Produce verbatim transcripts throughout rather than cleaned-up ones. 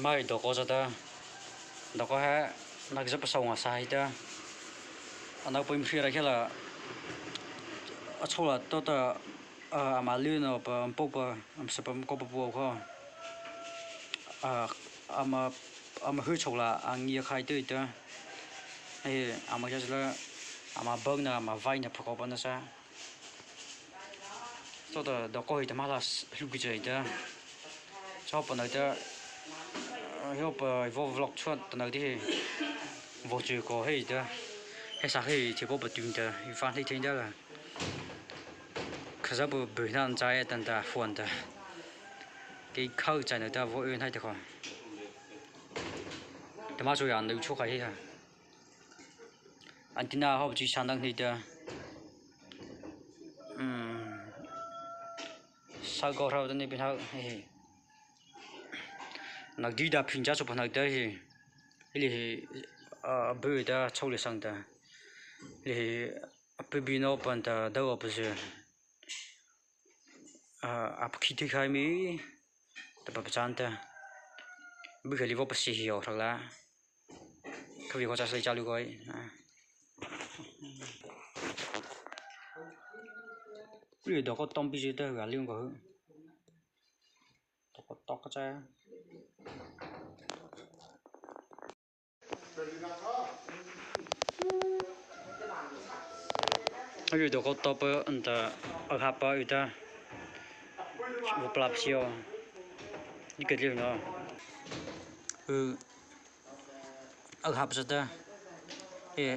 Mai dawhkaw chata, dawhkaw he, na kha za pasô ngâsâ hih ta. Ano poi mri ra kha la, a chô la tawhta, a, ama liuna pa, mpôh pa, ama sapa mpôh pa puo kha. A, ama, ama hu chô la, a ngia khai tei ta. He, ama kha la, ama bang na, ama vai na pakô pa na sa. Tawhta dawhkaw hih ta ma la hluh ki chei ta. Châ pa na ta, hih pa vaw vlog chhuah ta na ti he. Vaw chei kaw hih ta. He sa hih, thei pa pa tun ta, i fan hih thei ta la. Kha za pa bui na an chai ta ta, fuan ta. Kei khâu chai na ta, vaw ên hai ta kha. Ta ma chô ya, na chô khai hih ha. Antenna hawh chi sa nang hih ta. Hmm. Sa kaw rau ta ni pin hau, he. Nak di da phin cha chô pa na ta he. He le he, a, bu ta chô le sang ta. Le he, a, pi bi no pan ta, dawh a pa ze. A, a, khi thi khai mi. Ta pa pa chan ta. Bu he le vaw pa si hi o thak la. Kha vi ko cha sa le cha lu koi. A. Kuli dawhkaw tawm pi zy ta, ga liu ko. Dawhkaw tawk ka cha. Ayu dawhkaw tawpa anta, a hapa yu ta. Vaw plap sio. Di ka liu no. U. A hapa sa ta. E.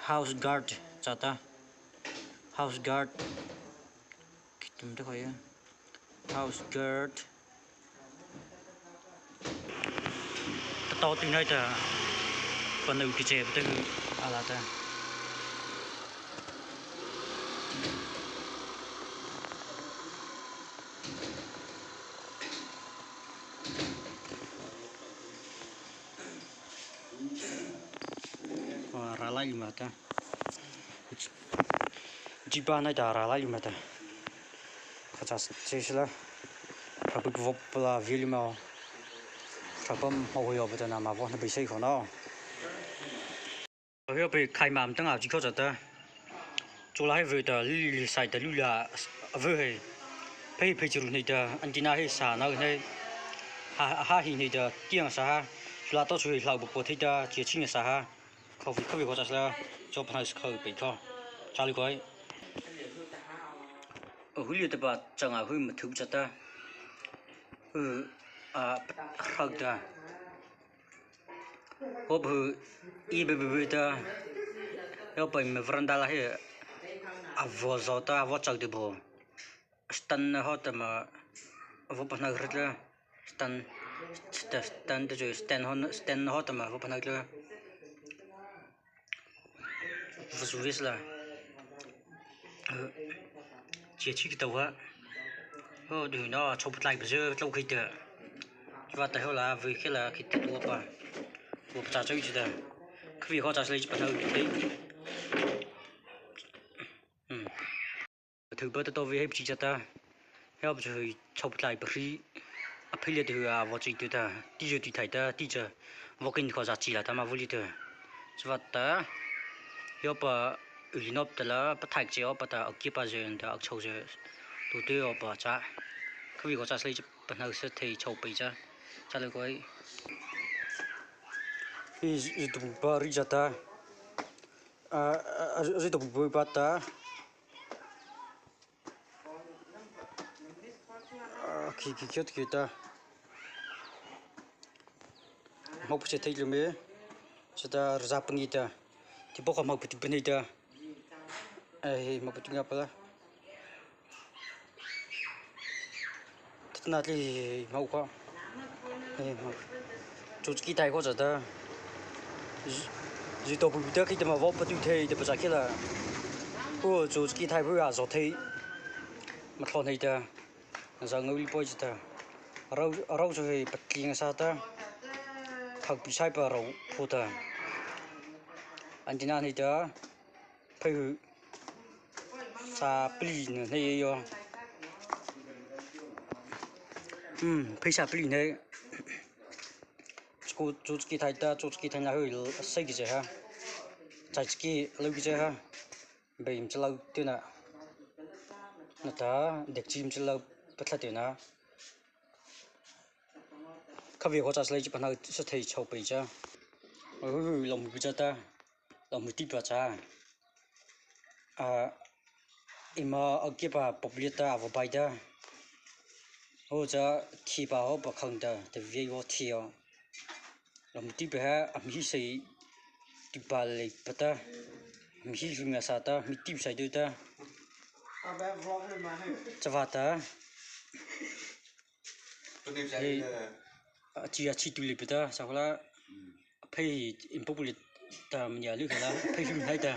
House guard sa ta. House guard. Ki tum ta kha ya. House guard. Ka tao ti nai ta. Panô ki che ta ala ta. Wa, râh lai ma ta. Jipa nai ta râh lai ma ta. Kha cha se sila. Kha bik vop la vi li ma. Kha pam hau hoi o pa ta na ma vo na bi sei kho no. Hoi o pe khai ma am ta nga ji kho cha ta. Chu la hai ve ta li li sai ta lu la a ve he. Phei phei chi ru nei ta antenna he sa na nei. Ha ha hi nei ta tiang sa ha. Chu la to chu he hlau bu po thei ta chia ching sa ha. Khâu vi khâu vi ko cha sla, chô pha khâu pe kho. Cha li koi. Hu li ta pa chang a hu ma thu cha ta. U a hrak ta. Hop hu i be be be ta. Yo pa me veranda la he. A vo zo ta, a vo chak de bo. Stand na ho ta ma, vo pa na rit la. Stand, st-, stand tu stand ho, stand ho ta ma, vo pa na rit la. Vo su vis la. Chia chi ki ta wa. Ho du na, chô pa tlai pa zy, tlô ki ta. Wa ta ho la, vi ki la, ki ta tu pa. Wa pa cha chô ki ta. Kha vi ho cha sli chi pa na rit. Hmm. Thu pa ta to vi hei pchi cha ta. Hei pchi hei chô pa tlai pa hri. A phei le tu a vo chi tu ta. Ti zy ti thai ta, ti cha. Vo kin kho za chi la ta ma vo li tu. Chwa ta. Hei pa u li nop ta la, pa thai chi o pa ta, a ki pa zy ta, a chô zy. Tu tu o pa cha. Kha vi ko cha sli cha pa na sa thei chô pa cha. Cha le koi. Hei zi tu pa ri cha ta. A, a, a, zi to bu pa ta. A, ki, ki, ki, ki ta. Hmô pu che thei lu me. Sa ta rza pa ngi ta. Ti po kha hmô pu ti pa ngi ta. Ai, hmô pu ti nga pa la. Tna tli mau kha. Chu ki thai kho cha ta. Zi to bu ta ki ta ma vo pa tu thei ta pa cha ki la. Ko chu ki thai bu a zo thei. Ma thlon hei ta. Za ngau li poi cha ta. Rau, rau chu hei pa tling sa ta. Thak pi sai pa rau phu ta. Antenna hei ta. Phei hu sa pli ne nei yo. Hmm, phei sa pli nei. Ku chu chaki thai ta, chu chaki thai na hu sei ki che ha. Chai chaki lo ki che ha. Bei im che lo tu na. Na ta, dek chi im che lo pa thla tu na. Kha vi ho cha slai chi pa na sa thei chau pe cha. Hu hu lo mu pi cha ta. Lo mu ti pa cha. A, ima a ki pa pop li ta a va bai ta. Ho cha thi pa ho pa khang ta, te vi ho thi ho. Lo mu ti pa ha, a mi sei ti pa le pa ta. A mi lu nga sa ta, mi ti sai tu ta. Cha va ta. He, a chi a chi tu li pa ta, sa la. Phei im pop li ta mi ya lu la, phei lu nai ta.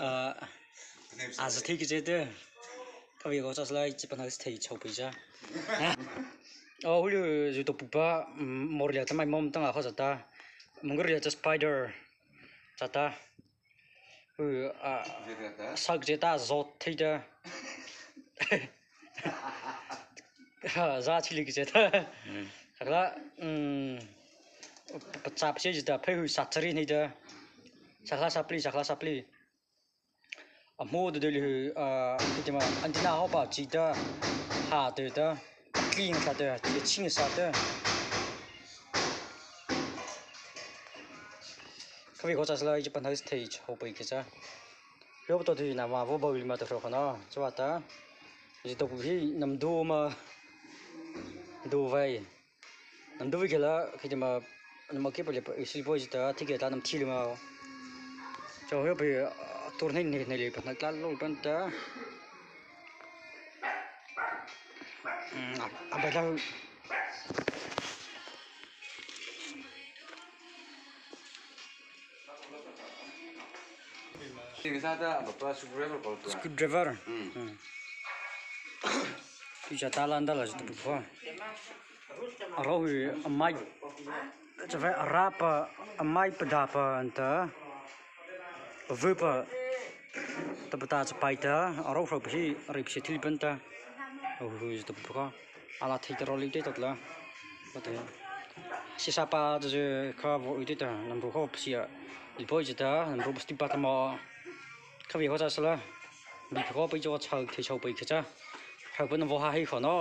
A, a za thei ki che te. Kha vi ko cha slai chi pa na thei chau pe cha. O hu lu zu to pu pa, mor lia ta mai mom ta nga kha za ta. Mong lia ta spider. Cha ta. Hu, a, sak che ta zot thei ta. Ha, za chi li ki che ta. Sakla, um, pa chap che ta, phei hu sa chari nei ta. Sakla sapli, sakla sapli. A mo de de li hu, a, ki te ma, antenna ho pa chi ta, ha te ta, kling sa ta, chi ching sa ta. Kha vi ko cha slai chi pa na thei chau pe ki cha. Yo to ti na ma vo ba li ma to ro na. Cha va ta. Ji to pu hi nam do ma. Do vai. Nam do vi ke la, ki te ma, nam ki pa le pa, isi po ji ta, ti ke ta nam thi li ma. Cha yo pe, tur nei nei nei li pa na kla lo pa ta. A, a ba la. Screwdriver. Ki cha ta la nda la tu pa. A ro hu a mai. Cha va a ra pa a mai pa da pa an ta. Vu pa. Ta pa ta cha pai ta. A ro hu pa hi ri pi se thil pan ta. Hu hu ta pa ka. A la thei ta ro li te ta la. Ba te. Si sa pa ta je kha vo u te ta. Nam ro kha pa si a. Li po je ta. Nam ro pa sti pa ta ma. Kha vi ko cha sala. Bi ko pa jo cha thei chau pa ke cha. Kha pa nam vo ha hei ko no.